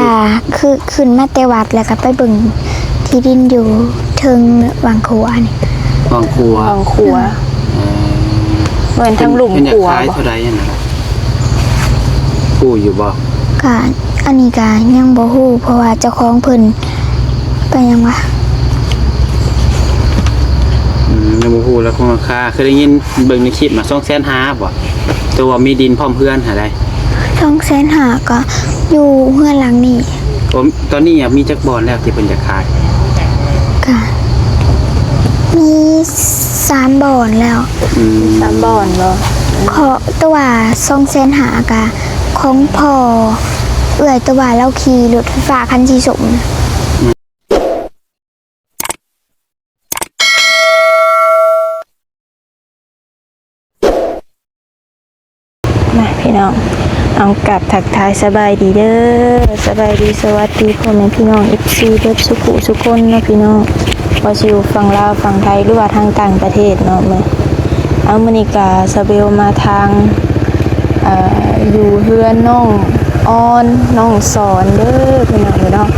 ອ່າ ຄືຂຶ້ນມາແຕ່ວັດ ແລ້ວກໍໄປເບິ່ງທີ່ດິນຢູ່ເທິງວັງຂົວນີ້. ວັງຂົວ ວັງຂົວ ເອີ ແມ່ນທາງລຸ່ມຂົວ ເພິ່ນ ເພິ່ນຢາກຂາຍເທົ່າໃດຫັ້ນນະ ຮູ້ຢູ່ບໍ່? ກະ ອັນນີ້ກະຍັງບໍ່ຮູ້ ເພາະວ່າເຈົ້າຂອງເພິ່ນໄປຫຍັງວະ. ອືມ ຍັງບໍ່ຮູ້ລາຄາ ຄືໄດ້ຍິນເບິ່ງໃນຄລິບມາ ສອງແສນຫ້າບໍ່? ແຕ່ວ່າມີດິນພ້ອມເຮືອນຫັ້ນໃດ໋. ສອງແສນຫ້າກໍຢູ່ເຮືອນຫຼັງນີ້. ໂອ້ ຕອນນີ້ມີຈັກບ່ອນແລ້ວທີ່ເພິ່ນຢາກຂາຍ? ກະມີສາມບ່ອນແລ້ວ. ອືມ ສາມບ່ອນບໍ່? ເພາະແຕ່ວ່າສອງແສນຫ້າກະຂອງພໍ່ເອື້ອຍ ແຕ່ວ່າລາວຂີ່ລົດໄຟຟ້າຄັນສີສົ້ມ. ມາພີ່ນ້ອງ ເອົາ ກາບທັກທາຍສະບາຍດີເດີ ສະບາຍດີສະຫວັດດີພໍ່ແມ່ພີ່ນ້ອງ ເອັຟຊີ ເບິດສຸຂູສຸຄົນເນາະພີ່ນ້ອງ ບໍ່ວ່າຊິຢູ່ຝັ່ງລາວຝັ່ງໄທ ຫຼືວ່າທາງຕ່າງປະເທດເນາະ. ເອົາ ມື້ນີ້ກະສະເບວມາທາງ ເອີ ຢູ່ເຮືອນນ້ອງອອນ ນ້ອງສອນເດີພີ່ນ້ອງເອີຍເນາະ.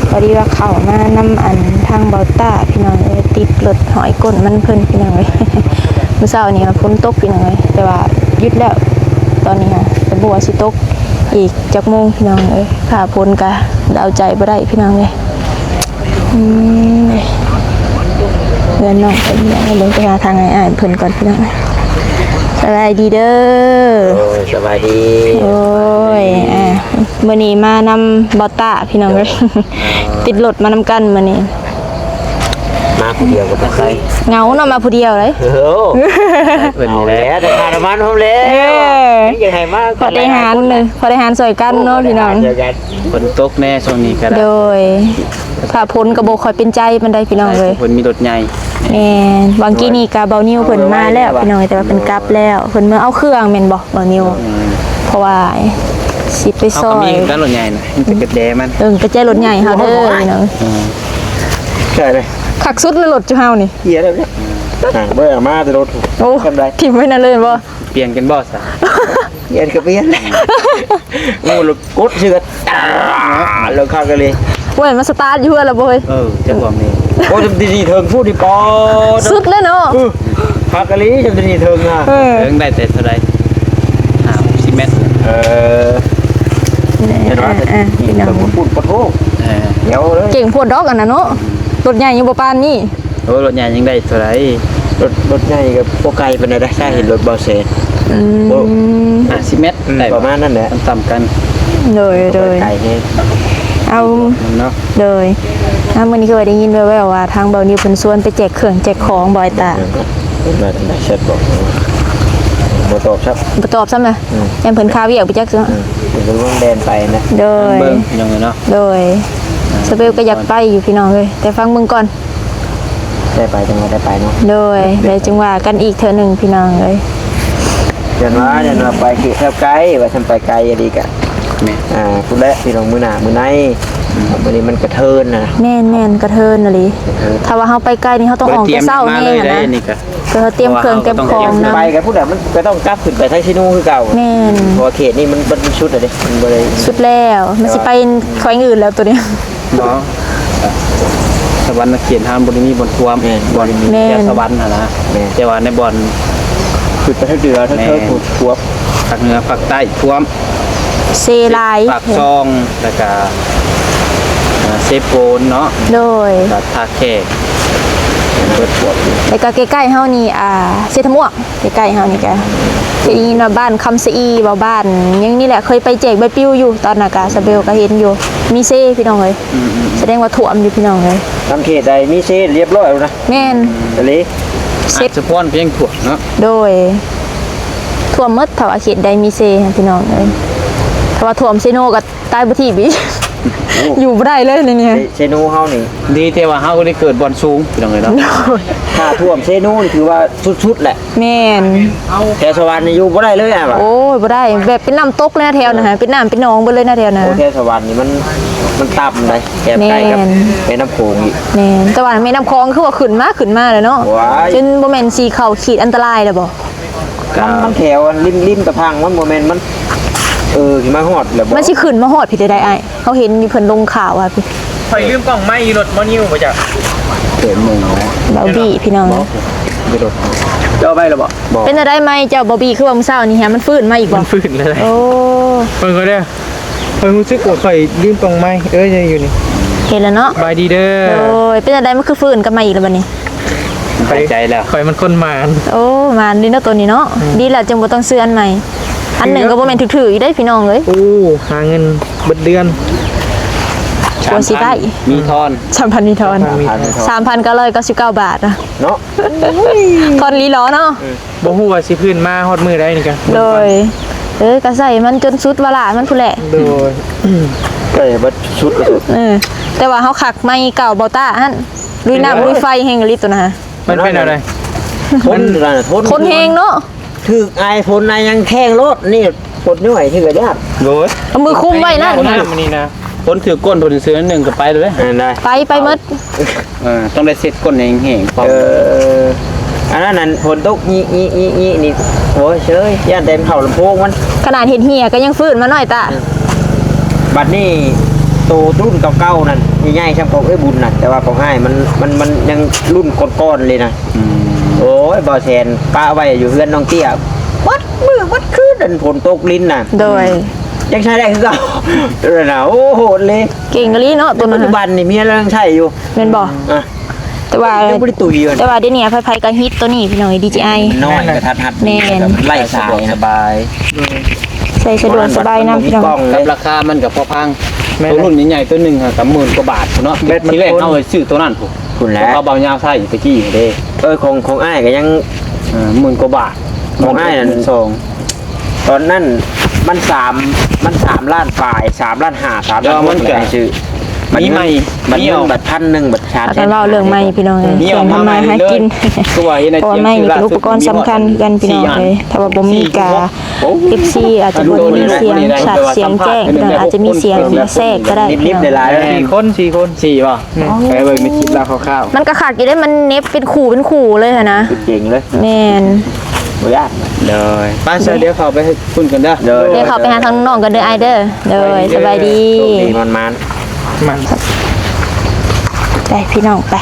ພໍດີວ່າເຂົ້າມານຳ ອັນ ທາງເບົາຕ້າພີ່ນ້ອງເອີຍ ຕິດລົດຫ້ອຍກົ້ນມັນເພິ່ນພີ່ນ້ອງເອີຍ. ມື້ເຊົ້ານີ້ຝົນຕົກພີ່ນ້ອງເອີຍ ແຕ່ວ່າຢຸດແລ້ວ ຕອນນີ້ຫາ ແຕ່ບໍ່ຮູ້ວ່າຊິຕົກອີກຈັກໂມງພີ່ນ້ອງເອີຍ. ຟ້າຝົນກະເດົາໃຈບໍ່ໄດ້ພີ່ນ້ອງເອີຍ. ອືມ ເຮືອນນ້ອງເພິ່ນ ເບິ່ງໄປຫາທາງອ້າຍໆເພິ່ນກ່ອນພີ່ນ້ອງ. ສະບາຍດີເດີ. ໂອ້ຍ ສະບາຍດີ. ໂອ້ຍ ອ່າ ມື້ນີ້ມານຳເບົາຕ້າພີ່ນ້ອງເອີຍ ຕິດລົດມານຳກັນມື້ນີ້. ມາຜູ້ດຽວກໍບໍ່ໃຄ ເຫງົາເນາະ ມາຜູ້ດຽວເລີຍ. ໂອ້ ເພິ່ນນີ້ແຫຼະ ເອົາແຫຼະ ໄດ້ຄ່ານ້ຳມັນພ້ອມແລ້ວ. ເອີ ຍັງຢາກໃຫ້ມາ ພໍໄດ້ຫານເລີຍ ພໍໄດ້ຫານຊ່ອຍກັນເນາະ ໂອ້ ພີ່ນ້ອງ. ຝົນຕົກແດ່ຊ່ວງນີ້ກໍໄດ້ ໂດຍ ຟ້າຝົນກໍບໍ່ຄ່ອຍເປັນໃຈປານໃດພີ່ນ້ອງເອີຍ. ເພິ່ນມີລົດໃຫຍ່ ແມ່ນ ຫວ່າງກີ້ນີ້ກໍເບົານິວເພິ່ນມາແລ້ວພີ່ນ້ອງ ແຕ່ວ່າເພິ່ນກັບແລ້ວ ເພິ່ນເມືອເອົາເຄື່ອງແມ່ນບໍ່ເບົານິວ? ອືມ ເພາະວ່າຊິໄປຊ່ອຍ ເຮົາກໍມີຄືກັນລົດໃຫຍ່ນະ ມີແຕ່ກະແຈມັນ ເອີ ກະແຈລົດໃຫຍ່ເຮົາເດີພີ່ນ້ອງ. ອືມ ໃຊ່ເລີຍ ຄັກສຸດແລ້ວລົດຈຸເຮົານີ້ ເກຍແລ້ວເນາະ ຫາ ບໍ່ໄດ້ເອົາມາແຕ່ລົດ. ໂອ້ ທຳໄດ້ ຖິ້ມໄວ້ນັ້ນເລີຍບໍ່? ປ່ຽນກັນບໍ່ຊະ? ປ່ຽນກໍປ່ຽນ ໂອ້ ລົດກົດຊື່ກັນ ລົດຄັກອີ່ຫຼີ. ໂອ້ຍ ມັນສະຕາດຢູ່ເຮືອນລະບໍ່ເຮີ້ຍ? ເອີ ຈັກວ່າແມ່ນ. ໂອ້ຍ ຈຳດີເທິງພຸ້ນນີ້ ປອດ ສຸດເລີຍເນາະ. ເອີ ຄັກອີ່ຫຼີ ຈຳດີເທິງນະ. ເອີ ເທິງໄດ້ແຕ່ເທົ່າໃດ? ຫ້າຫົກສິບແມັດ. ເອີ ເຫັນວ່າ ເອີ ເອີ ພີ່ນ້ອງ ເທິງພຸ້ນ ປະໂທ ເອີ ດຽວເລີຍ ເກັ່ງໂພດດອກອັນນັ້ນເນາະ. ລົດໃຫຍ່ຍັງບໍ່ປານນີ້. ໂອ້ ລົດໃຫຍ່ຍັງໄດ້ເທົ່າໃດ? ລົດ ລົດໃຫຍ່ກໍບໍ່ໄກປານໃດເດ້ ຖ້າເຫັນລົດເບົາແສນ. ອືມ ໂອ້ ຫ້າສິບແມັດ ອືມ ໄດ້ ປະມານນັ້ນແຫຼະ ຕ່ຳໆກັນ. ໂດຍ ໂດຍ ບໍ່ໄກແຮງ. ເອົາ ເນາະ ໂດຍ. ອ່າ ມື້ນີ້ຄືວ່າໄດ້ຍິນແວ່ວໆວ່າທາງເບົານິວເພິ່ນຊວນໄປແຈກເຄື່ອງແຈກຂອງບໍ່ອ້າຍຕາ? ເພິ່ນວ່າຈັ່ງໃດ ແຊັດບອກ ບໍ່ຕອບຊ້ຳ ບໍ່ຕອບຊ້ຳນະ. ອືມ ຢ້ານເພິ່ນຄາວຽກໄປຈັກເທື່ອ. ອືມ ເພິ່ນກໍແລ່ນໄປນະ. ໂດຍ ເບິ່ງພີ່ນ້ອງເອີຍເນາະ. ໂດຍ ອ່າ ສະເບວກໍຢາກໄປຢູ່ພີ່ນ້ອງເອີຍ ແຕ່ຟັງເບິ່ງກ່ອນ. ໄດ້ໄປ ຈັ່ງວ່າໄດ້ໄປເນາະ. ໂດຍ ແລ້ວຈຶ່ງວ່າກັນອີກເທື່ອໜຶ່ງພີ່ນ້ອງເອີຍ. ຢ້ານວ່າ ຢ້ານວ່າໄປເຂດແຖວໄກ ວ່າຊັ້ນ ໄປໄກອີ່ຫຼີກະ ແມ່ນ ອ່າ ພຸ້ນແຫຼະພີ່ນ້ອງ ມື້ໜ້າມື້ໃນ. ອືມ ມື້ນີ້ມັນກະເທີນນະ. ແມ່ນໆ ກະເທີນອີ່ຫຼີ. ເອີ ຖ້າວ່າເຮົາໄປໄກນີ້ ເຮົາຕ້ອງອອກແຕ່ເຊົ້າແຮງຫັ້ນນະ. ເອີ ເຮົາຕຽມເຄື່ອງຕຽມຂອງນຳ. ໄປກັນພຸ້ນແຫຼະ ມັນກໍຕ້ອງກັບຂຶ້ນໄປໄຊຊີນູຄືເກົ່າ. ແມ່ນ ເພາະວ່າເຂດນີ້ມັນ ມັນສຸດແລ້ວເດ້ ມັນບໍ່ໄດ້ ສຸດແລ້ວ. ມັນຊິໄປແຂວງອື່ນແລ້ວໂຕນີ້. ບໍ່ ສະຫວັນນະເຂດເຮົາບໍ່ໄດ້ມີບ່ອນຖ້ວມ. ແມ່ນ ບ່ອນ ແມ່ນ ແຖວສະຫວັນຫັ້ນນະ. ແມ່ນ ແຕ່ວ່າໃນບ່ອນ ຂຶ້ນໄປທາງເໜືອ ທາງເທິງ ແມ່ນ ພຸ້ນຖ້ວມ ພາກເໜືອພາກໃຕ້ຖ້ວມ ເຊຫຼາຍ ປາກຊ່ອງ ແລ້ວກະ ອ່າ ເຊໂປນເນາະ. ໂດຍ ແລ້ວກະທ່າແຂກ ແລ້ວກະໃກ້ໆເຮົານີ້ ອ່າ ເຊຕະມົວກ. ໃກ້ໆເຮົານີ້ກະ ເຄີຍໄດ້ຍິນວ່າບ້ານຄຳສະອີ ວ່າບ້ານຫຍັງນີ້ແຫຼະ ເຄີຍໄປແຈກໃບປິວຢູ່ ຕອນນັ້ນກະສະເບວກະເຫັນຢູ່ ມີເຊພີ່ນ້ອງເອີຍ. ອືມໆໆ ສະແດງວ່າຖ້ວມຢູ່ພີ່ນ້ອງເອີຍ. ທາງເຂດໃດມີເຊລຽບຮ້ອຍແລ້ວນະ. ແມ່ນ ອີ່ຫຼີ ເຊັດ ສະພອນກໍຍັງຖ້ວມເນາະ. ໂດຍ ຖ້ວມໝົດ ຖ້າວ່າເຂດໃດມີເຊພີ່ນ້ອງເອີຍ. ຖ້າວ່າຖ້ວມເຊໂນກໍ ຕາຍບໍ່ຖີບອີກ ໂອ້ ຢູ່ບໍ່ໄດ້ເລີຍໃນນີ້. ເຊ ເຊໂນເຮົານີ້ ດີແຕ່ວ່າເຮົາໄດ້ເກີດບ່ອນສູງ ພີ່ນ້ອງເອີຍເນາະ. ໂດຍ ຖ້າຖ້ວມເຊໂນນີ້ຖືວ່າສຸດໆແຫຼະ. ແມ່ນ ແຖວສະຫວັນນີ້ຢູ່ບໍ່ໄດ້ເລີຍອະວ່າ. ໂອ້ຍ ບໍ່ໄດ້ ແບບເປັນນ້ຳຕົກເລີຍນະແຖວນັ້ນ. ໂອ້ ເປັນນ້ຳເປັນໜອງເບິດເລີຍນະແຖວນັ້ນ. ໂອ້ ແຖວສະຫວັນນີ້ມັນ ມັນຕ່ຳໃດ໋ ແຖວໃກ້ກັບ ແມ່ນ ແມ່ນ້ຳໂຂງອີກ. ແມ່ນ ແຕ່ວ່າແມ່ນ້ຳຂອງຄືວ່າຂຶ້ນມາ ຂຶ້ນມາແລ້ວເນາະ. ໂອ້ຍ ຈົນບໍ່ແມ່ນຊິເຂົ້າຂີດອັນຕະລາຍແລ້ວບໍ່? ມັນ ມັນແຖວອັນລິມ ລິມຕະພັງ ມັນບໍ່ແມ່ນ ມັນ ເອີ ຊິມາຮອດແລ້ວບໍ່? ມັນຊິຂຶ້ນມາຮອດພີ້ໄດ້ອ້າຍ. ເຮົາເຫັນຢູ່ເພິ່ນລົງຂ່າວວ່າ ຂ້ອຍລືມກ້ອງໄມ້ຢູ່ລົດບໍ່ນິວບໍ່ຈັກ ເປັນໜຶ່ງນະ ເບົາບີພີ່ນ້ອງ ບໍ່ ຢູ່ລົດ ເຈົ້າໄປແລ້ວບໍ່? ບໍ່ ເປັນຈັ່ງໃດໄມ້ເຈົ້າເບົາບີ ຄືວ່າມື້ເຊົ້ານີ້ແຮະ ມັນຟື້ນມາອີກບໍ່? ມັນຟື້ນແລ້ວ ໂອ້ ເບິ່ງກ່ອນເດີ ຂ້ອຍຮູ້ສຶກວ່າຂ້ອຍລືມກ້ອງໄມ້ ເອີ ຍັງຢູ່ນີ້ ເຫັນແລ້ວເນາະ ສະບາຍດີເດີ ໂດຍ ເປັນຈັ່ງໃດ ມັນຄືຟື້ນກັບມາອີກແລ້ວບັດນີ້? ຫາຍໃຈແລ້ວ ຂ້ອຍມັນຄົນໝານ ໂອ້ ໝານດີເນາະໂຕນີ້ເນາະ ອືມ ດີແລ້ວຈຶ່ງບໍ່ຕ້ອງຊື້ອັນໃໝ່ ອັນໜຶ່ງກໍບໍ່ແມ່ນຖືກໆອີກເດ້ພີ່ນ້ອງເອີຍ ໂອ້ ຫາເງິນເບິດເດືອນ ກວ່າຊິໄດ້ ມີທອນ ສາມພັນມີທອນ ສາມພັນມີທອນ ສາມພັນເກົ້າຮ້ອຍເກົ້າສິບເກົ້າບາດນະ ເນາະ ທອນອີ່ຫຼີເນາະ ເອີ ບໍ່ຮູ້ວ່າຊິຟື້ນມາຮອດມື້ໃດນີ້ກະ ໂດຍ ເອີ ກະໃຊ້ມັນຈົນສຸດວາລະມັນພຸ້ນແຫຼະ ໂດຍ ໃຊ້ເບິດສຸດ ເອີ ແຕ່ວ່າເຮົາຄັກໄມ້ເກົ່າເບົາຕ້າຫັ້ນ ລຸຍນ້ຳລຸຍໄຟແຮງອີ່ຫຼີໂຕນັ້ນ ມັນເປັນແນວໃດ? ທົນ ມັນ ທົນ ທົນແຮງເນາະ ຖືກອາຍຝົນອາຍຫຍັງແຂງໂລດ ນີ້ປົດຍ້ອຍຖືກກະຍາກ ໂດຍ ເອົາມືຄຸມໄວ້ນັ້ນ ມື້ນີ້ນະ ຝົນຖືກກົ້ນເພິ່ນຊື່ໜຶ່ງກໍໄປເລີຍ ໄປ ໄປໝົດ ເອີ ຕ້ອງໄດ້ເຊັດກົ້ນໃຫ້ແຫ້ງໆ ເອີ ອັນນັ້ນ ອັນຝົນຕົກ ນີ້ ນີ້ ນີ້ ນີ້ ນີ້ ໂອ້ຍ ເຊີຍ ຢ້ານແຕ່ເຂົ້າລຳໂພງມັນ ຂະໜາດເຮັດເຫ່ຍກໍຍັງຟື້ນມາໜ້ອຍຕະ ບັດນີ້ໂຕລຸ້ນເກົ່າໆນັ້ນ ໃຫຍ່ໆຊ່ຳຂອງເອື້ອຍບຸນນະ ແຕ່ວ່າຂອງອ້າຍມັນ ມັນ ມັນຍັງລຸ້ນກ່ອນໆເລີຍນະ ອືມ ໂອ້ຍ ບ່າວແສນປະໄວ້ຢູ່ເຮືອນນ້ອງເຕ້ຍ ໝົດມື້ໝົດຄືນ ອັນຝົນຕົກລິນນະ ໂດຍ ຍັງໃຊ້ໄດ້ຄືເກົ່າ ເອີນະ ໂອ້ ໂຫດເລີຍ ເກັ່ງອີ່ຫຼີເນາະໂຕນັ້ນ ປັດຈຸບັນນີ້ເມຍລາວຍັງໃຊ້ຢູ່ ແມ່ນບໍ່? ອ່ະ ແຕ່ວ່າ ຍັງບໍ່ໄດ້ຕຸຍຢູ່ ແຕ່ວ່າດຽວນີ້ໃຜໆກໍຮິດໂຕນີ້ພີ່ນ້ອງ ດີຈີໄອ ນ້ອຍກະທັດຮັດ ແມ່ນ ໄຫຼສາຍ ສະດວກສະບາຍ ໃຊ້ສະດວກສະບາຍນຳພີ່ນ້ອງ ກັບລາຄາມັນກໍພໍຟັງ ແມ່ນ ໂຕລຸ້ນໃຫຍ່ໆໂຕໜຶ່ງຫາກະໝື່ນກວ່າບາດພຸ້ນເນາະ ແບດມັນ ທີແລກເຮົາໄປຊື້ໂຕນັ້ນພຸ້ນ ພຸ້ນແຫຼະ ເຂົາເບົາຍາວໃຊ້ຕະກີ້ເດ້ ເອີ ຂອງ ຂອງອ້າຍກໍຍັງ ເອີ ໝື່ນກວ່າບາດ ຂອງອ້າຍນັ້ນ ສອງ ຕອນນັ້ນມັນສາມ ມັນສາມລ້ານປາຍ ສາມລ້ານຫ້າ ສາມລ້ານຫົກ ມັນກໍໃຫ້ຊື້ ບັດ ມີໃໝ່ ບັດເງິນ ມີອອກ ບັດພັນໜຶ່ງ ບັດສາມແສນ ເວົ້າເລື່ອງໃໝ່ພີ່ນ້ອງເອີຍ ເຄື່ອງທຳມາຫາກິນ ເພາະວ່າໄມ້ນີ້ກໍເປັນອຸປະກອນສຳຄັນຄືກັນພີ່ນ້ອງເອີຍ ຖ້າວ່າບໍ່ມີກະ ເອັຟຊີ ອາດຈະບໍ່ໄດ້ຍິນສຽງຊັດສຽງແຈ້ງ ພີ່ນ້ອງ ອາດຈະມີສຽງແຊກກໍໄດ້ພີ່ນ້ອງ ສີ່ຄົນ ສີ່ຄົນ ສີ່ບໍ່? ໄປເບິ່ງໃນຄລິບລາວຄາວໆ ມັນກໍຄັກຢູ່ເດ້ ມັນເນັບເປັນຄູ່ເປັນຄູ່ເລີຍຫັ້ນນະ ເປັນເກັ່ງເລີຍ ແມ່ນ ບໍ່ຍາກ ໂດຍ ໄປຊະ ດຽວເຂົ້າໄປພຸ້ນກັນເດີ ໂດຍ ດຽວເຂົ້າໄປຫາທາງນ້ອງກັນເດີອ້າຍເດີ ໂດຍ ສະບາຍດີ ໂຊກດີ ໝານໆ ໄປພີ່ນ້ອງ ໄປ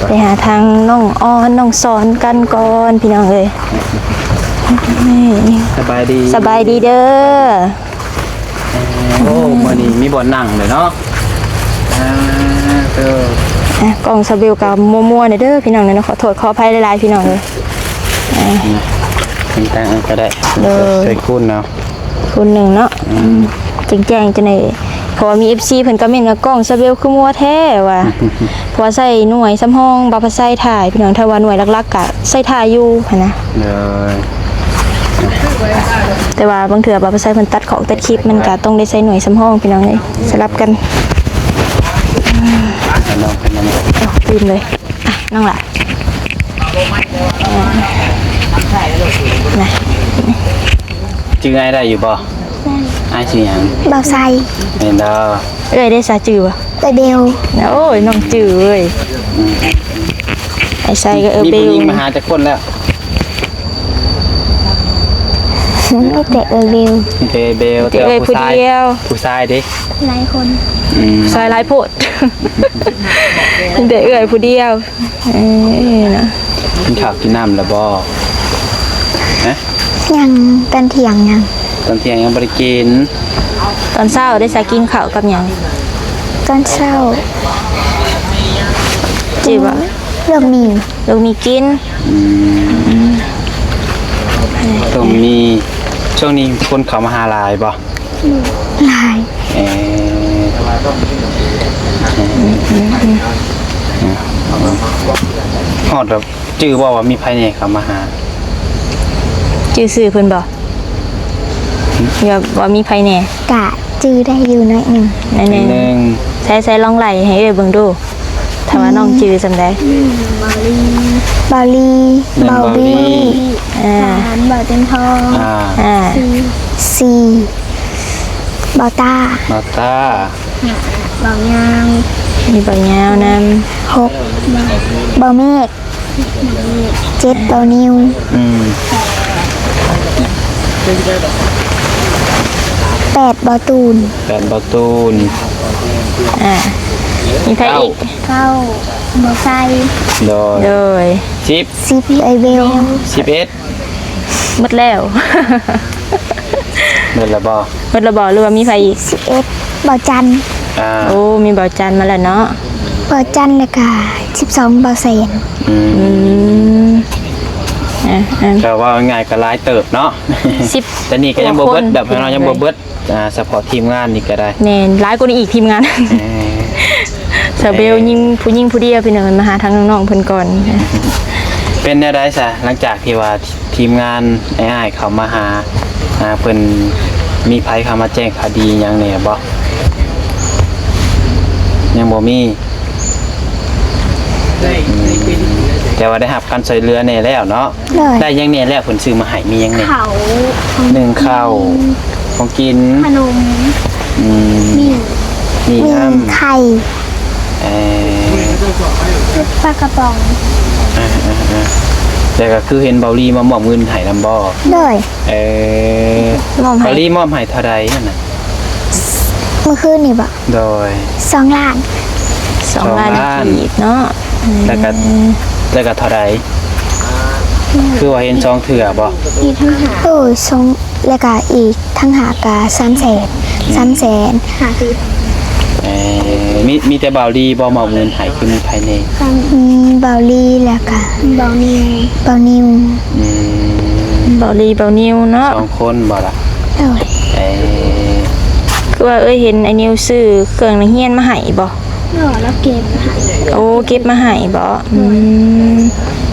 ໄປຫາທາງນ້ອງອອນ ນ້ອງສອນກັນກ່ອນພີ່ນ້ອງເອີຍ ສະບາຍດີ ສະບາຍດີເດີ. ໂອ້ ມື້ນີ້ມີບ່ອນນັ່ງເລີຍເນາະ ອ່າ ເອີ ອ່ະ ກ້ອງສະເບວກໍມົວໆແດ່ເດີພີ່ນ້ອງເນາະ ຂໍໂທດຂໍອະໄພຫຼາຍໆພີ່ນ້ອງເອີຍ ອ່າ ເປັນຕາກໍໄດ້ ໂດຍ ໃສ່ຄູນເນາະ ຄູນໜຶ່ງເນາະ ອືມ ແຈ້ງໆຈັ່ງໃດ ເພາະວ່າມີເອັຟຊີເພິ່ນຄອມເມັນວ່າ ກ້ອງສະເບວຄືມົວແທ້ວ່າ ເພາະວ່າໃຊ້ໜ່ວຍສຳຮອງບ່າວພະໄຊຖ່າຍພີ່ນ້ອງ ຖ້າວ່າໜ່ວຍຫຼັກໆກະໃຊ້ຖ່າຍຢູ່ຫັ້ນນະ ໂດຍ ແຕ່ວ່າບາງເທື່ອບ່າວພະໄຊເພິ່ນຕັດຂອງຕັດຄລິບ ມັນກະຕ້ອງໄດ້ໃຊ້ໜ່ວຍສຳຮອງພີ່ນ້ອງເອີຍ ສະຫຼັບກັນ ເອົາ ຕື່ມເລີຍ ອ່ະ ນ້ອງຫຼ້າ ນະ ຈື່ອ້າຍໄດ້ຢູ່ບໍ່? ໄດ້ ອ້າຍຊື່ຫຍັງ? ບ່າວໄຊ ແມ່ນດອ ເອື້ອຍເດ ສາຈື່ບໍ່? ເອື້ອຍເບວ ໂອ້ຍ ນ້ອງຈື່ເວີຍ ອືມ ອ້າຍໄຊກໍເອື້ອຍເບວ ມີຜູ້ຍິງມາຫາຈັກຄົນແລ້ວ? ມີແຕ່ເອື້ອຍເບວ ມີແຕ່ເອື້ອຍເບວ ມີແຕ່ເອື້ອຍຜູ້ດຽວ ແຕ່ວ່າຜູ້ຊາຍ ຜູ້ຊາຍເດ? ຫຼາຍຄົນ ອືມ ຜູ້ຊາຍຫຼາຍໂພດ ມີແຕ່ເອື້ອຍຜູ້ດຽວ ເອີ ເນາະ ກິນຂ້າວກິນນ້ຳແລ້ວບໍ່? ຮະ? ຍັງ ຕອນທ່ຽງຍັງ ຕອນທ່ຽງຍັງບໍ່ໄດ້ກິນ ຕອນເຊົ້າໄດ້ສາກິນເຂົ້າກັບຫຍັງ? ຕອນເຊົ້າ ຈື່ບໍ່? ລົວກໝີ່ ລົວກໝີ່ກິນ ອືມ ຕົ້ມໝີ່ ຊ່ວງນີ້ຄົນເຂົ້າມາຫາຫຼາຍບໍ່? ຫຼາຍ ເອີ ຮອດແລ້ວ ຈື່ບໍ່ວ່າມີໃຜແດ່ເຂົ້າມາຫາ? ຈື່ຊື່ເພິ່ນບໍ່? ວ່າ ວ່າມີໃຜແດ່? ກະຈື່ໄດ້ຢູ່ໜ້ອຍໜຶ່ງ ໜ້ອຍໜຶ່ງ ໜ້ອຍໜຶ່ງ ໃຊ້ ໃຊ້ລອງໄລ່ໃຫ້ເອື້ອຍເບິ່ງດູ ຖ້າວ່ານ້ອງຈື່ສ່ຳໃດ? ອືມ ບ່າວລີ ບ່າວລີ ແມ່ນ ບ່າວບີ ບ່າວບີ ອ່າ ສາມ ບ່າວເຕັມທອງ ອ່າ ອ່າ ສີ່ ສີ່ ບ່າວຕ້າ ບ່າວຕ້າ ຫ້າ ບ່າວຍາວ ມີບ່າວຍາວນຳ ຫົກ ບ່າວເມກ ເຈັດ ບ່າວນິວ ອືມ ແປດ ບ່າວຕູນ ແປດ ບ່າວຕູນ ມີໃຜອີກ? ເກົ້າ ເກົ້າ ບໍ່ໃສ່ ໂດຍ ໂດຍ ສິບ ສິບ ເອື້ອຍເບວ ສິບເອັດ ໝົດແລ້ວ ໝົດແລ້ວບໍ່? ໝົດແລ້ວບໍ່ ຫຼືວ່າມີໃຜອີກ? ສິບເອັດ ບ່າວຈັນ ອ່າ ໂອ້ ມີບ່າວຈັນມາແລ້ວເນາະ ບ່າວຈັນ ແລ້ວກະສິບສອງ ບ່າວແສນ ອືມ ອືມ ອ່າ ອ່າ ກໍເວົ້າງ່າຍໆກໍຫຼາຍເຕີບເນາະ ສິບ ແຕ່ນີ້ກໍຍັງບໍ່ເບິດ ກວ່າຄົນ ແບບເຮົາຍັງບໍ່ເບິດ ອ່າ ສະເພາະທີມງານນີ້ກໍໄດ້ ແມ່ນ ຫຼາຍກວ່ານີ້ອີກທີມງານ ເອີ ສາວເບວ ເອີ ຍິງ ຜູ້ຍິງຜູ້ດຽວ ພີ່ນ້ອງ ມາຫາທາງນ້ອງໆເພິ່ນກ່ອນ ເປັນແນວໃດຊະ ຫຼັງຈາກທີ່ວ່າທີມງານອ້າຍໆເຂົ້າມາຫາ ອ່າ ເພິ່ນມີໃຜເຂົ້າມາແຈ້ງຂ່າວດີຫຍັງແດ່ບໍ່? ຍັງບໍ່ມີ ອືມ ແຕ່ວ່າໄດ້ຮັບການຊ່ວຍເຫຼືອແດ່ແລ້ວເນາະ ໂດຍ ໄດ້ຫຍັງແດ່ແລ້ວ ເພິ່ນຊື້ມາໃຫ້ ມີຫຍັງແດ່? ເຂົ້າ ໜຶ່ງເຂົ້າ ອືມ ຂອງກິນ ຂະໜົມ ອືມ ໝີ່ ໝີ່ ໝີ່ ນ້ຳ ໄຂ່ ເອີ ປາກະປ໋ອງ ອ່າໆໆ ແລ້ວກໍຄືເຫັນເບົາລີມາມອບເງິນໃຫ້ນຳບໍ່? ໂດຍ ເອີ ມອບໃຫ້ ເບົາລີມອບໃຫ້ເທົ່າໃດຫັ້ນນະ? ມື້ຄືນນີ້ບໍ? ໂດຍ ສອງລ້ານ ສອງລ້ານ ສອງລ້ານ ກີບເນາະ ອືມ ແລ້ວກໍ ແລ້ວກໍເທົ່າໃດ? ຄືວ່າເຫັນສອງເທື່ອບໍ? ອີກທັງຫາກ ໂອ້ຍ ສອງ ແລ້ວກະອີກທັງຫາກກະສາມແສນ ອືມ ສາມແສນຫ້າສິບ ເອີ ມີ ມີແຕ່ເບົາລີບໍ່ມອບເງິນໃຫ້ ຄືມີໃຜແດ່? ອືມ ເບົາລີ ແລ້ວກະເບົານິວ ເບົານິວ ອືມ ເບົາລີ ເບົານິວເນາະ ສອງຄົນບໍ່ລະ? ໂດຍ ເອີ ຄືວ່າເອີຍເຫັນອ້າຍນິວຊື້ເຄື່ອງນັກຮຽນມາໃຫ້ບໍ່? ບໍ່ ລາວເກັບມາໃຫ້ ໂອ້ ເກັບມາໃຫ້ບໍ່? ອືມ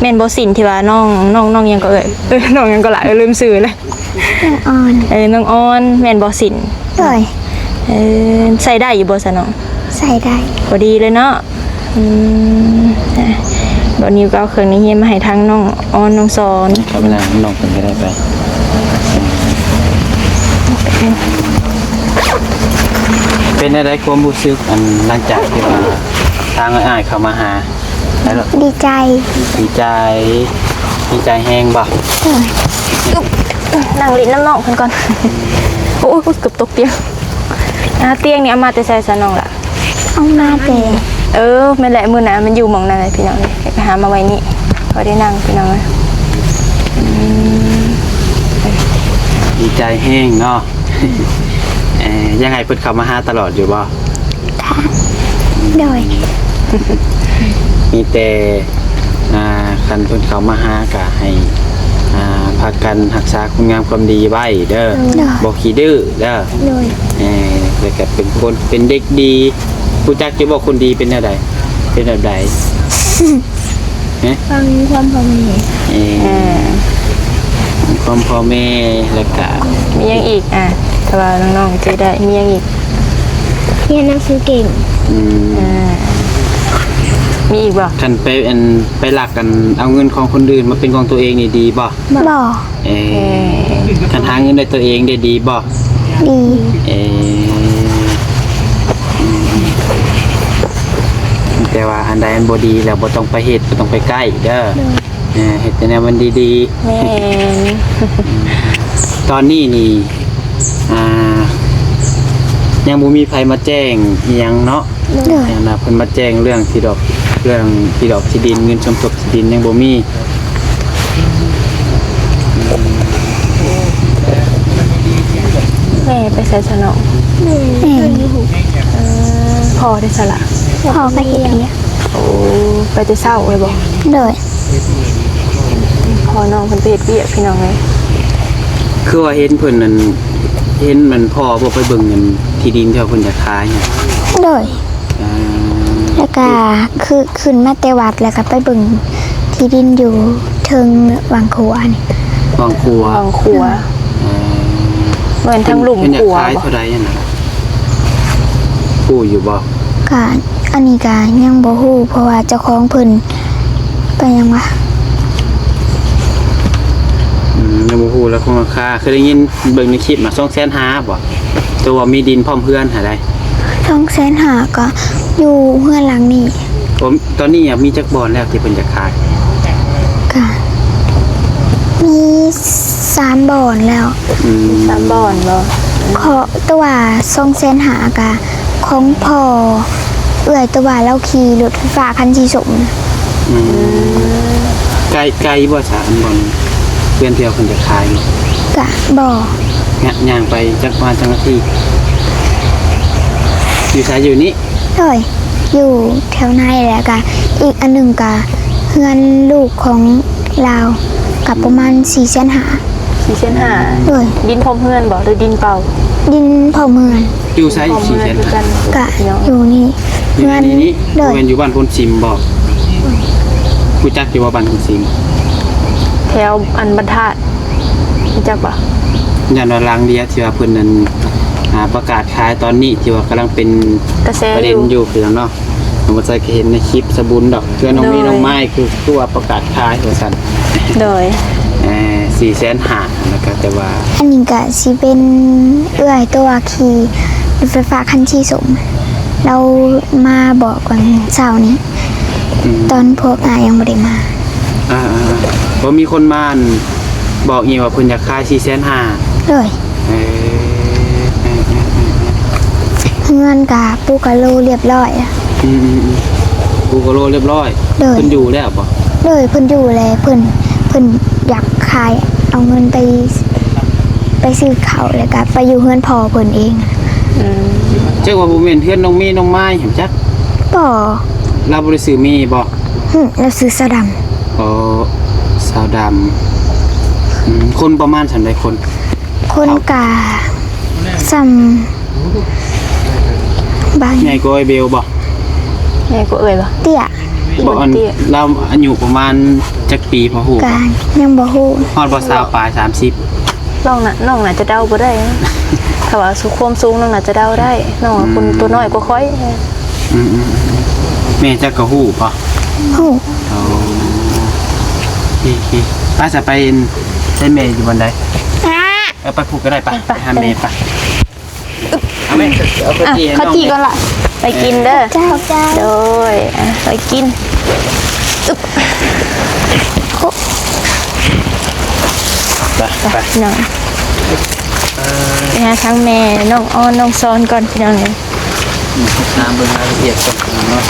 ແມ່ນບໍ່ ສິ້ນທີ່ວ່ານ້ອງ ນ້ອງ ນ້ອງຫຍັງກໍເອີຍ ເອີຍ ນ້ອງຫຍັງກໍລະ ເອີຍ ລືມຊື່ແລ້ວ ນ້ອງອອນ ເອີ ນ້ອງອອນ ແມ່ນບໍ່ສິ້ນ? ໂດຍ ເອີ ໃສ່ໄດ້ຢູ່ບໍ່ຊະນ້ອງ? ໃສ່ໄດ້ ພໍດີເລີຍເນາະ ອືມ ອ່ະ ບ່າວນິວກໍເອົາເຄື່ອງນັກຮຽນມາໃຫ້ທາງນ້ອງອອນ ນ້ອງສອນ ເຂົ້າໄປນັ່ງນຳນ້ອງເພິ່ນກໍໄດ້ໄປ ເປັນແນວໃດຄວາມຮູ້ສຶກ ອັນ ຫຼັງຈາກທີ່ວ່າທາງອ້າຍເຂົ້າມາຫາ? ໄດ້ແລ້ວ ດີໃຈ ດີໃຈ ດີໃຈແຮງບໍ່? ເອີ ນັ່ງຫຼິ້ນນຳນ້ອງເພິ່ນກ່ອນ ໂອ້ຍ ເກືອບຕົກຕຽງ ອ່າ ຕຽງນີ້ເອົາມາແຕ່ໃສຊະນ້ອງລະ? ເອົາມາແຕ່ ເອີ ແມ່ນແຫຼະ ມື້ໜ້າມັນຢູ່ໝ່ອງນັ້ນແຫຼະພີ່ນ້ອງເອີຍ ໄປຫາມາໄວ້ນີ້ ພໍໄດ້ນັ່ງພີ່ນ້ອງເອີຍ ອືມ ດີໃຈແຮງເນາະ ເອີ ຢາກໃຫ້ເພິ່ນເຂົ້າມາຫາຕະຫຼອດຢູ່ບໍ່? ໂດຍ ມີແຕ່ ອ່າ ຄັນເພິ່ນເຂົ້າມາຫາກະໃຫ້ ອ່າ ພາກັນຮັກສາຄຸນງາມຄວາມດີໄວ້ເດີ ໂດຍ ບໍ່ຂີ້ດື້ເດີ ໂດຍ ເອີ ແລ້ວກະເປັນຄົນ ເປັນເດັກດີ ຮູ້ຈັກຢູ່ບໍ່ຄົນດີເປັນແນວໃດ? ເປັນແບບໃດ? ຮະ? ຟັງຄວາມພໍ່ແມ່ ເອີ ເອີ ຄວາມພໍ່ແມ່ ແລ້ວກະ ມີຫຍັງອີກ? ອ່າ ຖ້າວ່ານ້ອງໆຈື່ໄດ້ ມີຫຍັງອີກ? ຮຽນໜັງສືເກັ່ງ ອືມ ອ່າ ມີອີກບໍ່? ຄັນໄປ ອັນ ໄປລັກ ອັນ ເອົາເງິນຂອງຄົນອື່ນມາເປັນຂອງຕົວເອງນີ້ດີບໍ່? ບໍ່ ເອີ ເອີ ຄັນຫາເງິນໄດ້ຕົວເອງໄດ້ດີບໍ່? ດີ ເອີ ແຕ່ວ່າອັນໃດມັນບໍ່ດີແລ້ວ ບໍ່ຕ້ອງໄປເຮັດ ບໍ່ຕ້ອງໄປໃກ້ເດີ ໂດຍ ເອີ ເຮັດແຕ່ແນວມັນດີໆ ແມ່ນ ຕອນນີ້ນີ້ ອ່າ ຍັງບໍ່ມີໃຜມາແຈ້ງອີ່ຫຍັງເນາະ ໂດຍ ອັນນ່າ ເພິ່ນມາແຈ້ງເລື່ອງທີ່ດອກ ເລື່ອງທີ່ດອກທີ່ດິນ ເງິນສົມທົບທີ່ດິນຍັງບໍ່ມີ. ແມ່ໄປໃສຊະນ້ອງ? ແມ່ ແມ່ ເອີ ພໍ່ໄດ້ຊະລະ? ພໍ່ໄປເຮັດວຽກ. ໂອ້ ໄປແຕ່ເຊົ້າເລີຍບໍ? ໂດຍ. ພໍ່ນ້ອງເພິ່ນໄປເຮັດວຽກ ພີ່ນ້ອງເອີຍ. ຄືວ່າເຫັນເພິ່ນນັ້ນ ເຫັນມັນພໍ່ບໍ່ໄປເບິ່ງອັນທີ່ດິນທີ່ວ່າເພິ່ນຈະຂາຍ? ໂດຍ. ອ່າ ແລ້ວກະຄືຂຶ້ນມາແຕ່ວັດ ແລ້ວກະໄປເບິ່ງທີ່ດິນຢູ່ເທິງວັງຂົວນີ້. ວັງຂົວ? ວັງຂົວ. ອ່າ ແມ່ນທາງລຸ່ມຂົວບໍ? ເພິ່ນຢາກຂາຍເທົ່າໃດຫັ້ນນະ? ຮູ້ຢູ່ບໍ່? ກະອັນນີ້ກະຍັງບໍ່ຮູ້ ເພາະວ່າເຈົ້າຂອງເພິ່ນໄປຫຍັງວະ? ອືມ ຍັງບໍ່ຮູ້ລາຄາ ຄົງລາຄາ. ເຄີຍໄດ້ຍິນເບິ່ງໃນຄລິບມາ ສອງແສນຫ້າບໍ? ຕົວາມີດິນພ້ອມເຮືອນຫັ້ນໃດ໋. ສອງແສນຫ້າກໍຢູ່ເຮືອນຫຼັງນີ້. ໂອ້ ຕອນນີ້ມີຈັກບ່ອນແລ້ວທີ່ເພິ່ນຈະຂາຍ? ກະມີສາມບ່ອນແລ້ວ. ອືມ ສາມບ່ອນບໍ? ເພາະ ແຕ່ວ່າສອງແສນຫ້າກະຂອງພໍ່ ເອື້ອຍ ແຕ່ວ່າລາວຂີ່ລົດໄຟຟ້າຄັນສີສົ້ມ. ອືມ ໄກ ໄກບໍ່ຊະ ອັນບ່ອນເຮືອນທີ່ວ່າເພິ່ນຈະຂາຍນີ້? ກະບໍ່. ຍ- ຍ່າງໄປຈັກ ປະມານຈັກນາທີ? ຢູ່ໃສ? ຢູ່ນີ້? ໂດຍ ຢູ່ແຖວໃນ ແລ້ວກະອີກອັນໜຶ່ງກະເຮືອນລູກຂອງລາວ ກະປະມານ ອືມ ສີ່ແສນຫ້າ. ສີ່ແສນຫ້າ. ໂດຍ. ດິນພ້ອມເຮືອນບໍ່ ຫຼືດິນເປົ່າ? ດິນພ້ອມເຮືອນ. ຢູ່ໃສ? ສີ່ແສນຫ້າ. ກະຢູ່ນີ້ ຢູ່ໃນນີ້. ໂດຍ. ບໍ່ແມ່ນຢູ່ບ້ານໂພນຊິມບໍ່? ຮູ້ຈັກຢູ່ບໍ່ບ້ານໂພນຊິມ? ແຖວອັນບັນທາດ ຮູ້ຈັກບໍ່? ຢ້ານວ່າຫຼັງດຽວທີ່ວ່າເພິ່ນນັ້ນ ອ່າ ປະກາດຂາຍຕອນນີ້ ທີ່ວ່າກຳລັງເປັນກະແສ ປະເດັນຢູ່ ຢູ່ພີ່ນ້ອງເນາະ. ບໍ່ໃສ່ກະເຫັນໃນຄລິບສະບຸນດອກ ເທື່ອນ້ອງມີ ໂດຍ ນ້ອງໄມ້ ຄື ຄືວ່າປະກາດຂາຍວ່າຊັ້ນ. ໂດຍ. ເອີ ສີ່ແສນຫ້າ ແລ້ວກະ ແຕ່ວ່າ ອັນນີ້ກະຊິເປັນເອື້ອຍໂຕວ່າຂີ່ລົດໄຟຟ້າຄັນສີສົ້ມ ລາວມາບອກວັນເສົານີ້. ອືມ ຕອນພວກອ້າຍຍັງບໍ່ໄດ້ມາ. ອ່າໆໆ ບໍ່ມີຄົນມາ ອັ່ນ ບອກອີກວ່າເພິ່ນຢາກຂາຍສີ່ແສນຫ້າ. ໂດຍ. ເອີ ເຮືອນກະປູກະໂລລຽບຮ້ອຍ. ອືມໆໆ ປູກະໂລລຽບຮ້ອຍ. ໂດຍ. ເພິ່ນຢູ່ແລ້ວບໍ່? ໂດຍ ເພິ່ນຢູ່ແລ້ວ ເພິ່ນ ເພິ່ນຢາກຂາຍ ເອົາເງິນໄປ ໄປຊື້ເຂົ້າ ແລ້ວກະໄປຢູ່ເຮືອນພໍ່ເພິ່ນເອງ. ອືມ ຈັກວ່າບໍ່ແມ່ນເຮືອນນ້ອງມີ ນ້ອງໄມ້ຫັ້ນຈັກ? ບໍ່. ລາວບໍ່ໄດ້ຊື່ມີບໍ່? ຫຶ ລາວຊື່ສາວດຳ. ອໍ ສາວດຳ. ອືມ ຄົນປະມານສ່ຳໃດຄົນ? ຄົນກະສ່ຳ ບາງ ໃຫຍ່ກວ່າເອື້ອຍເບວບໍ່? ໃຫຍ່ກວ່າເອື້ອຍບໍ່? ເຕ້ຍ. ບໍ່ ອັນ ເຕ້ຍ ລາວອາຍຸປະມານຈັກປີພໍຮູ້ບໍ່? ກະຍັງບໍ່ຮູ້. ຮອດບໍ່ ຊາວປາຍ ສາມສິບ? ນ້ອງນະ ນ້ອງໜ້າຈະເດົາບໍ່ໄດ້. ຖ້າວ່າສູງ ຄວາມສູງນ້ອງໜ້າຈະເດົາໄດ້. ນ້ອງ ອືມ ຄົນຕົວນ້ອຍກວ່າຂ້ອຍ. ອືມໆໆ ແມ່ເຈົ້າກະຮູ້ບໍ່? ຮູ້. ໂອ້ ໂອເຄ ໄປຊະ ໄປ ໃສ່ແມ່ຢູ່ບ່ອນໃດ? ເອີ ໄປພຸ້ນກະໄດ້ ໄປ ໄປຫາແມ່ ໄປ. ເອົາແມ່ ເອົາເຂົ້າຈີ່ ເຂົ້າຈີ່ກ່ອນລະ ໄປກິນເດີ. ເຈົ້າ ເຈົ້າ ໂດຍ ອ່ະ ໄປກິນ. ອຶບ ໂອ້ ໄປ ໄປ ໄປ ພີ່ນ້ອງ. ເອີ ໄປຫາທາງແມ່ນ້ອງອອນ ນ້ອງຊອນກ່ອນ ພີ່ນ້ອງເອີຍ. ອືມ ຫາເບິ່ງລາຍລະອຽດກ່ອນເນາະ.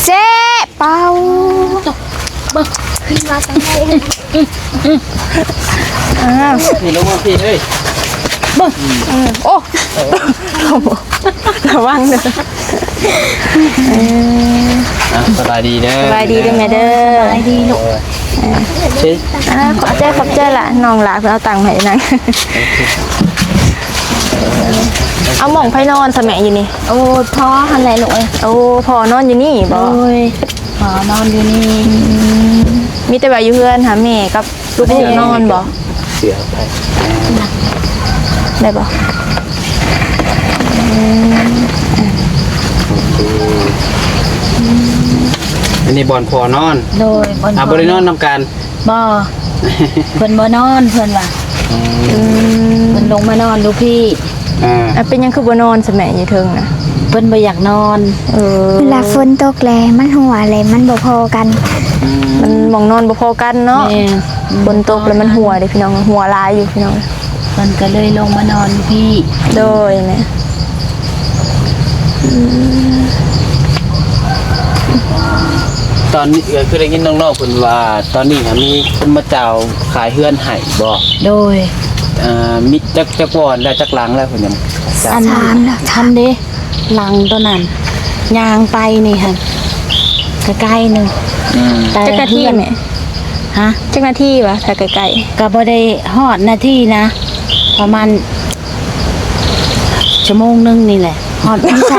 ເຊບ ເປົ່າ ເບິ່ງ ຂຶ້ນມາທາງໃດ. ອ້າວ ນີ້ລົງມາພີ້ເອີຍ ເບິ່ງ. ອືມ ໂອ້ ລະວັງເດີ. ເອີ ອ່ະ ສະບາຍດີເດີ ສະບາຍດີເດີແມ່ເດີ ສະບາຍດີລູກ. ອ່າ ຂອບໃຈ ຂອບໃຈລະ ນ້ອງຫຼ້າເພິ່ນເອົາຕັງມາໃຫ້ນາງ. ເອົາໝ່ອງໃຜນອນຊະແມ່ຢູ່ນີ້? ໂອ້ ພໍ່ຫັ້ນແຫຼະລູກເອີຍ. ໂອ້ ພໍ່ນອນຢູ່ນີ້ບໍ່? ໂດຍ ພໍ່ນອນຢູ່ນີ້. ອືມ ມີແຕ່ວ່າຢູ່ເຮືອນຫາແມ່ກັບລູກໆນອນບໍ່? ເສືອໄປ ໄດ້ບໍ່? ອືມ ໂອເຄ ອັນນີ້ບ່ອນພໍ່ນອນ. ໂດຍ ບ່ອນ ອ່າ ພໍ່ ບໍ່ໄດ້ນອນນຳກັນ. ບໍ່ ເພິ່ນບໍ່ນອນ ເພິ່ນວ່າ. ອືມ ເພິ່ນລົງມານອນຢູ່ພີ້. ອ່າ ອ່ະ ເປັນຫຍັງຄືບໍ່ນອນຊະແມ່ຢູ່ເທິງນະ? ເພິ່ນບໍ່ຢາກນອນ. ເອີ ເວລາຝົນຕົກແລ້ວມັນຮົ່ວ ແລ້ວມັນບໍ່ພໍກັນ. ອືມ ມັນໝ່ອງນອນບໍ່ພໍກັນເນາະ. ແມ່ນ ຝົນຕົກແລ້ວມັນຮົ່ວເດ້ພີ່ນ້ອງ ຮົ່ວຫຼາຍຢູ່ພີ່ນ້ອງ. ເພິ່ນກະເລີຍລົງມານອນຢູ່ພີ້. ໂດຍແມ່. ອືມ ຕອນນີ້ກະຄືໄດ້ຍິນນ້ອງໆເພິ່ນວ່າ ຕອນນີ້ຫາມີຄົນມາເຈົ້າຂາຍເຮືອນໃຫ້ບໍ່? ໂດຍ. ເອີ ມີຈັກ ຈັກບ່ອນແລ້ວ ຈັກຫຼັງແລ້ວເພິ່ນຍັງ ອັນ ສາມແລ້ວ ທັນເດ້ ຫຼັງໂຕນັ້ນ ຍ່າງໄປນີ້ຫັ້ນ ກະໄກໜຶ່ງ. ອືມ ແຕ່ ຈັກນາທີແມ່? ຮະ? ຈັກນາທີວະ ຖ້າໃກ້ໆ? ກະບໍ່ໄດ້ຮອດນາທີນະ ປະມານຊົ່ວໂມງໜຶ່ງນີ້ແຫຼະ. ຮອດຢູ່ໃສ?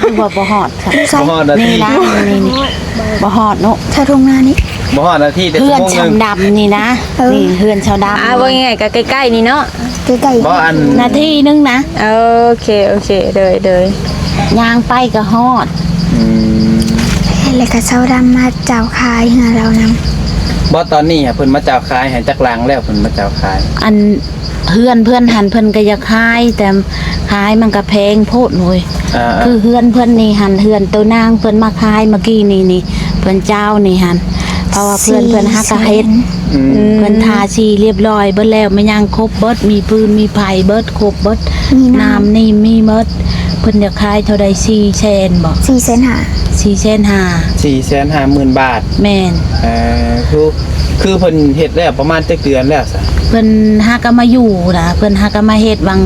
ຫຼືວ່າບໍ່ຮອດ? ຢູ່ໃສ? ບໍ່ຮອດນາທີ ນີ້ນະ ນີ້ ນີ້ ບໍ່ຮອດເນາະ ແຖວທົ່ງນານີ້ ບໍ່ຮອດນາທີ ແຕ່ເຮືອນຊາວດຳນີ້ນະ. ເອີ ນີ້ເຮືອນຊາວດຳ. ອ່າ ເວົ້າງ່າຍໆກະໃກ້ໆນີ້ເນາະ. ໃກ້ໆ ບໍ່ ອັນ ນາທີໜຶ່ງນະ. ໂອເຄ ໂອເຄ ໂດຍ ໂດຍ ຍ່າງໄປກະຮອດ. ອືມ ແລ້ວກະຊາວດຳມາເຈົ້າຂາຍເຮືອນລາວນຳ. ບໍ່ ຕອນນີ້ຫະ ເພິ່ນມາເຈົ້າຂາຍໃຫ້ຈັກຫຼັງແລ້ວ? ເພິ່ນມາເຈົ້າຂາຍ ອັນ ເຮືອນເພິ່ນຫັ້ນ ເພິ່ນກະຢາກຂາຍ ແຕ່ຂາຍມັນກະແພງໂພດເວີຍ. ອ່າໆ ຄືເຮືອນເພິ່ນນີ້ຫັ້ນ ເຮືອນໂຕນາງເພິ່ນມາຂາຍເມື່ອກີ້ນີ້ນີ້ ເພິ່ນເຈົ້ານີ້ຫັ້ນ ເພາະວ່າເພື່ອນ ສີ່ ເພິ່ນຫາກະເຮັດ ແສນ ອືມ ເພິ່ນທາສີລຽບລ້ອຍເບິດແລ້ວ ແມ່ນຫຍັງຄົບເບິດ ມີຟືນມີໄຟເບິດ ຄົບເບິດ ມີນ້ຳ ນ້ຳນີ້ມີເໝິດ. ເພິ່ນຢາກຂາຍເທົ່າໃດ ສີ່ແສນບໍ? ສີ່ແສນຫ້າ ສີ່ແສນຫ້າ ສີ່ແສນຫ້າໝື່ນບາດ. ແມ່ນ ເອີ ຄື ຄືເພິ່ນເຮັດແລ້ວປະມານຈັກເດືອນແລ້ວຊະ? ເພິ່ນຫາກະມາຢູ່ນະ ເພິ່ນຫາກະມາເຮັດຫວ່າງ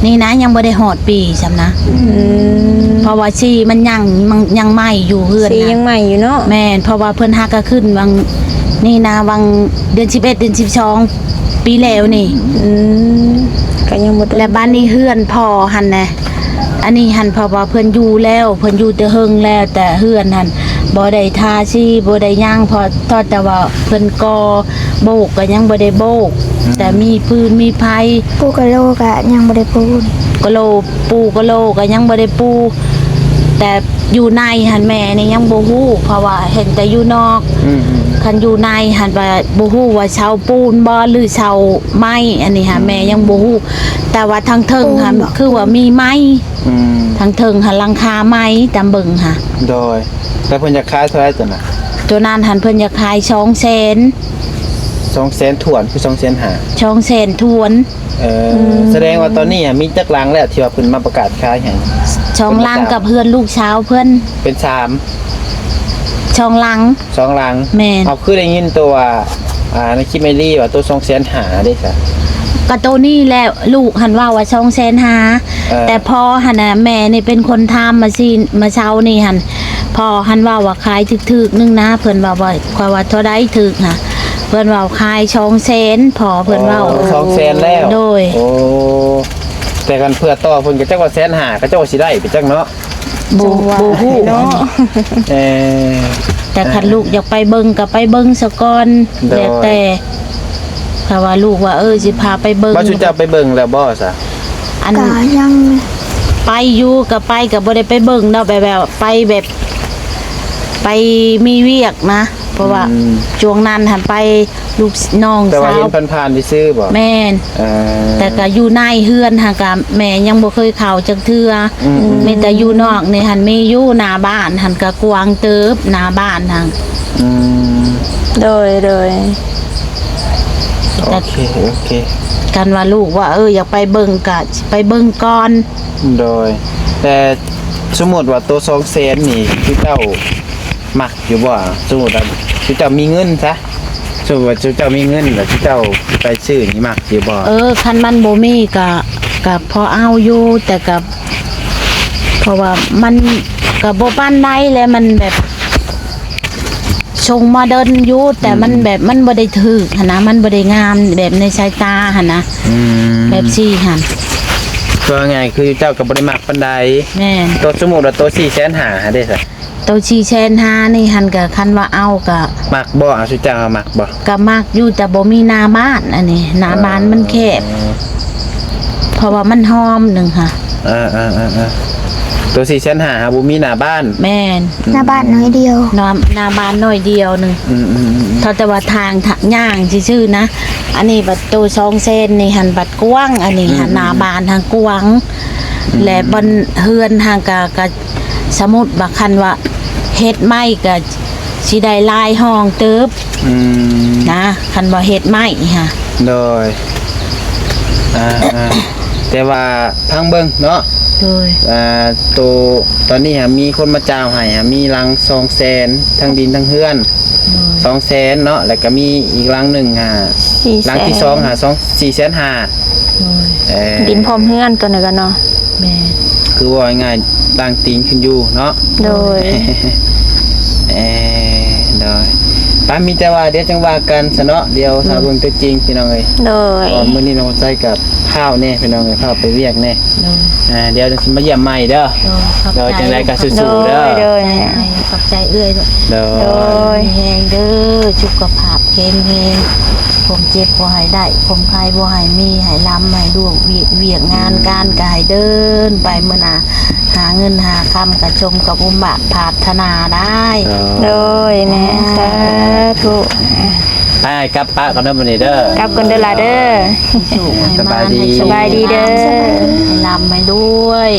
ນີ້ນະ ຍັງບໍ່ໄດ້ຮອດປີຊ້ຳນະ. ອືມ ເພາະວ່າສີມັນຍັງ ມັນຍັງໃໝ່ຢູ່ເຮືອນ ສີຍັງໃໝ່ຢູ່ເນາະ. ແມ່ນ ເພາະວ່າເພິ່ນຫາກະຂຶ້ນຫວ່າງນີ້ນະ ຫວ່າງເດືອນສິບເອັດ ເດືອນສິບສອງ ປີແລ້ວນີ້. ອືມ ກະຍັງບໍ່ ແລະບາດນີ້ເຮືອນພໍ່ຫັ້ນນະ ອັນນີ້ຫັ້ນ ເພາະວ່າເພິ່ນຢູ່ແລ້ວ ເພິ່ນຢູ່ແຕ່ເຫິງແລ້ວ ແຕ່ເຮືອນຫັ້ນບໍ່ໄດ້ທາສີ ບໍ່ໄດ້ຫຍັງ ເພາະ ເພາະແຕ່ວ່າເພິ່ນກໍ່ໂບກກະຍັງບໍ່ໄດ້ໂບກ. ອືມ ແຕ່ມີຟືນມີໄຟ ປູກະໂລກະຍັງບໍ່ໄດ້ປູ ກະໂລ ປູກະໂລກະຍັງບໍ່ໄດ້ປູ ແຕ່ຢູ່ໃນຫັ້ນແມ່ນີ້ຍັງບໍ່ຮູ້ ເພາະວ່າເຫັນແຕ່ຢູ່ນອກ. ອືມໆ ຄັນຢູ່ໃນຫັ້ນວ່າບໍ່ຮູ້ວ່າເສົາປູນບໍ ຫຼືເສົາໄມ້ ອັນນີ້ຫາ ອືມ ແມ່ຍັງບໍ່ຮູ້ ແຕ່ວ່າທາງເທິງຫັ້ນ ປູນບໍ ຄືວ່າມີໄມ້. ອືມ ທາງເທິງຫັ້ນຫຼັງຄາໄມ້ຕາມເບິ່ງຫາ. ໂດຍ ແລ້ວເພິ່ນຢາກຂາຍເທົ່າໃດຕົວນັ້ນ? ຕົວນັ້ນຫັ້ນເພິ່ນຢາກຂາຍສອງແສນ ສອງແສນຖ້ວນ ຄືສອງແສນຫ້າ? ສອງແສນຖ້ວນ. ເອີ ອືມ ສະແດງວ່າຕອນນີ້ມີຈັກຫຼັງແລ້ວທີ່ວ່າເພິ່ນມາປະກາດຂາຍໃຫ້? ສອງຫຼັງກັບເຮືອນລູກສາວເພິ່ນ ເປັນສາມ ສອງຫຼັງ ສອງຫຼັງ. ແມ່ນ ເອົາ ຄືໄດ້ຍິນໂຕວ່າ ອ່າ ໃນຄລິບແມ່ລີວ່າໂຕສອງແສນຫ້າເດ້ຊະ? ກະໂຕນີ້ແຫຼະ ລູກຫັ້ນເວົ້າວ່າສອງແສນຫ້າ. ເອີ ແຕ່ພໍ່ຫັ້ນນະ ແມ່ນີ້ເປັນຄົນຖາມມາຊີ້ ມາເຊົ້ານີ້ຫັ້ນ ພໍ່ຫັ້ນເວົ້າວ່າຂາຍຖືກໆໜຶ່ງນະ ເພິ່ນວ່າ ວ່າ ຂ້ອຍວ່າເທົ່າໃດຖືກຫະ ເພິ່ນເວົ້າຂາຍສອງແສນ ພໍ່ເພິ່ນເວົ້າ. ໂອ້ ສອງແສນແລ້ວ. ໂດຍ. ໂອ້ ແຕ່ຄັນເພື່ອຕໍ່ເພິ່ນກະຈັກວ່າແສນຫ້າ ເຂົາເຈົ້າວ່າຊິໄດ້ໄປຈັກເນາະ. ບໍ່ ບໍ່ຮູ້ເນາະ. ເອີ ແຕ່ຄັນລູກຢາກໄປເບິ່ງກະໄປເບິ່ງສາກ່ອນ. ໂດຍ. ແລ້ວແຕ່ ຖ້າວ່າລູກວ່າ ເອີ ຊິພາໄປເບິ່ງ. ວ່າຊຸເຈົ້າໄປເບິ່ງແລ້ວບໍ່ຊະ? ອັນ ກະຍັງ ໄປຢູ່ ກະໄປ ກະບໍ່ໄດ້ໄປເບິ່ງເນາະ ແບບ ແບບໄປແບບ ໄປມີວຽກນະ ເພາະວ່າ ອືມ ຊ່ວງນັ້ນຫັ້ນໄປ ລູກນ້ອງສາວ ແຕ່ວ່າເຫັນຜ່ານໆຊື່ໆບໍ? ແມ່ນ. ເອີ ແຕ່ກະຢູ່ໃນເຮືອນຫັ້ນກະແມ່ຍັງບໍ່ເຄີຍເຂົ້າຈັກເທື່ອ. ອືມໆ ມີແຕ່ຢູ່ນອກນີ້ຫັ້ນ ມີຢູ່ໜ້າບ້ານຫັ້ນກະກວ້າງເຕີບ ໜ້າບ້ານຫັ້ນ. ອືມ ໂດຍ ໂດຍ. ໂອເຄ ໂອເຄ. ຄັນວ່າລູກວ່າ ເອີ ຢາກໄປເບິ່ງກະໄປເບິ່ງກ່ອນ. ໂດຍ. ແຕ່ສົມມຸດວ່າໂຕສອງແສນນີ້ ຄືເຈົ້າມັກຢູ່ບໍ່? ສົມມຸດວ່າຄືເຈົ້າມີເງິນຊະ ສົມມຸດວ່າເຈົ້າມີເງິນແລ້ວເຈົ້າໄປຊື້ນີ້ມັກຢູ່ບໍ່? ເອີ ຄັນມັນບໍ່ມີກະ ກະພໍເອົາຢູ່ ແຕ່ກະ ເພາະວ່າມັນກະບໍ່ປານໃດແຫຼະ ມັນແບບ ຊົງມາດົນຢູ່ ແຕ່ມັນ ອືມ ແບບມັນບໍ່ໄດ້ຖືກຫັ້ນນະ ມັນບໍ່ໄດ້ງາມແບບໃນສາຍຕາຫັ້ນນະ. ອືມ ແບບຊີ້ຫັ້ນ ເວົ້າງ່າຍຄືເຈົ້າກະບໍ່ໄດ້ມັກປານໃດ. ແມ່ນ. ໂຕສົມມຸດວ່າໂຕສີ່ແສນຫ້າຫັ້ນເດ້ຊະ? ໂຕສີ່ແສນຫ້ານີ້ຫັ້ນກະ ຄັນວ່າເອົາກະ ມັກບໍ່? ເອົາ ຊຸເຈົ້າມັກບໍ່? ກະມັກຢູ່ ແຕ່ບໍ່ມີໜ້າບ້ານ ອັນນີ້ໜ້າບ້ານມັນແຄບ. ອໍ ເພາະວ່າມັນຫອມໜຶ່ງຫະ. ເອີໆໆໆ ໂຕສີ່ແສນຫ້າຫາບໍ່ມີໜ້າບ້ານ. ແມ່ນ. ອືມ ໜ້າບ້ານໜ້ອຍດຽວ ໜ້າ ໜ້າບ້ານໜ້ອຍດຽວໜຶ່ງ. ອືມໆໆ ເທົ່າແຕ່ວ່າທາງ ທາງຍ່າງຊື່ໆນະ. ອັນນີ້ບັດໂຕສອງແສນນີ້ຫັ້ນບັດກວ້າງ ອັນນີ້ຫັ້ນ ອືມໆໆ ໜ້າບ້ານຫັ້ນກວ້າງ. ອືມ ແລະ ບ່ອນເຮືອນຫັ້ນກະ ກະ ສົມມຸດວ່າຄັນວ່າເຮັດໃໝ່ກະຊິໄດ້ຫຼາຍຫ້ອງເຕີບ. ອືມ ນະ ຄັນວ່າເຮັດໃໝ່ຫະ. ໂດຍ. ອ່າໆ ແຕ່ວ່າຟັງເບິ່ງເນາະ. ໂດຍ. ອ່າ ໂຕຕອນນີ້ຫະ ມີຄົນມາຈ່າຍໃຫ້ຫະ ມີຫຼັງສອງແສນ ທັງດິນທັງເຮືອນ. ໂດຍ. ສອງແສນເນາະ ແລ້ວກະມີອີກຫຼັງໜຶ່ງຫະ ສີ່ແສນ ຫຼັງທີສອງຫະ ສອງ ສີ່ແສນຫ້າ. ໂດຍ. ເອີ ດິນພ້ອມເຮືອນຕົວນີ້ກະເນາະ. ແມ່ນ. ຄືເວົ້າງ່າຍໆ ຕັ້ງຕີນຂຶ້ນຢູ່ເນາະ. ໂດຍ. ເອີ ໂດຍ. ປະ ມີແຕ່ວ່າດຽວຈັ່ງວ່າກັນຊະເນາະ ດຽວຖ້າເບິ່ງຕົວຈິງພີ່ນ້ອງເອີຍ. ໂດຍ. ເພາະມື້ນີ້ນ້ອງໃສກະພ້າວແດ່ພີ່ນ້ອງເອີຍ ພ້າວໄປວຽກແດ່. ໂດຍ. ອ່າ ດຽວຈັ່ງຊິມາຢ້ຽມໃໝ່ເດີ. ໂດຍ. ຈັ່ງໃດກະສູ້ໆເດີ. ໂດຍ ໂດຍ. ຂອບໃຈເອື້ອຍ. ໂດຍ. ໂດຍ. ມີແຮງເດີ ສຸຂະພາບແຂງແຮງ ຄວາມເຈັບບໍ່ໃຫ້ໄດ້ ຄວາມໄຂ້ບໍ່ໃຫ້ມີ ໃຫ້ລ່ຳໃຫ້ລວຍ ວຽກ ວຽກງານການກະໃຫ້ເດີນໄປ ມື້ໜ້າຫາເງິນຫາຄຳກະສົມກັບອຸມບາດປາດຖະໜາໄດ້. ໂດຍ. ໂດຍແມ່ ສາທຸ. ໄປ ກັບປະກ່ອນເດີມື້ນີ້ເດີ. ກັບກ່ອນເດີຫຼາເດີ. ສະບາຍດີ ໃຫ້ໝານ ສະບາຍດີເດີ ໃຫ້ໂຊກໃຫ້ລາບ ໃຫ້ລ່ຳໃຫ້ລວຍ.